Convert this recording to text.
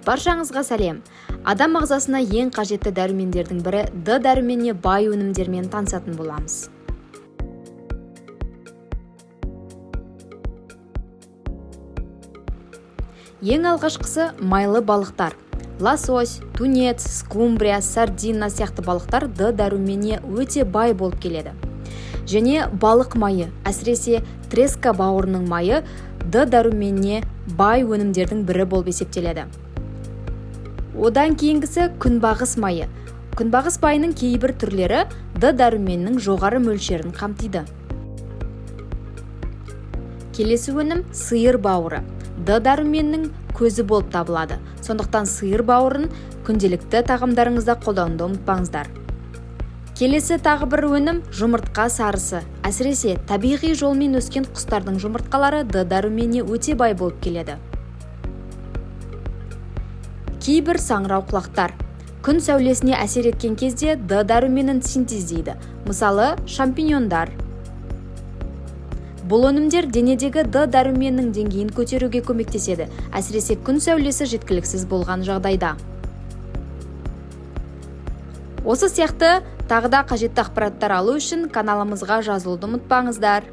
Баршаңызға сәлем! Адам ағзасына ең қажетті дәрумендердің бірі Д дәруменіне бай өнімдермен танысатын боламыз. Ең алғашқысы майлы балықтар. Лосось, тунец, скумбрия, сардина сияқты балықтар Д дәруменіне өте бай болып келеді. Және балық майы, әсіресе треска бауырының майы Д дәруменіне бай өнімдердің бірі болып есептеледі. Одан кейінгісі күнбағыс майы. Күнбағыс майының кейбір түрлері Д дәруменінің жоғары мөлшерін қамтиды. Келесі өнім сиыр бауыры. Д дәруменінің көзі болып табылады. Сондықтан сиыр бауырын күнделікті тағамдарыңызда қолдануды ұмытпаңыздар. Келесі тағы бір өнім жұмыртқа сарысы. Әсіресе табиғи жолмен өскен құстардың жұмыртқалары Д дәруменіне өте бай болып келеді. Кейбір саңырауқұлақтар күн сәулесіне әсер еткен кезде Д дәруменін синтездейді. Мысалы, шампиньондар. Бұл өнімдер денедегі Д дәруменінің деңгейін көтеруге көмектеседі, әсіресе күн сәулесі жеткіліксіз болған жағдайда. Осы сияқты тағы да қажетті ақпараттар алу үшін каналымызға жазылуды ұмытпаңыздар.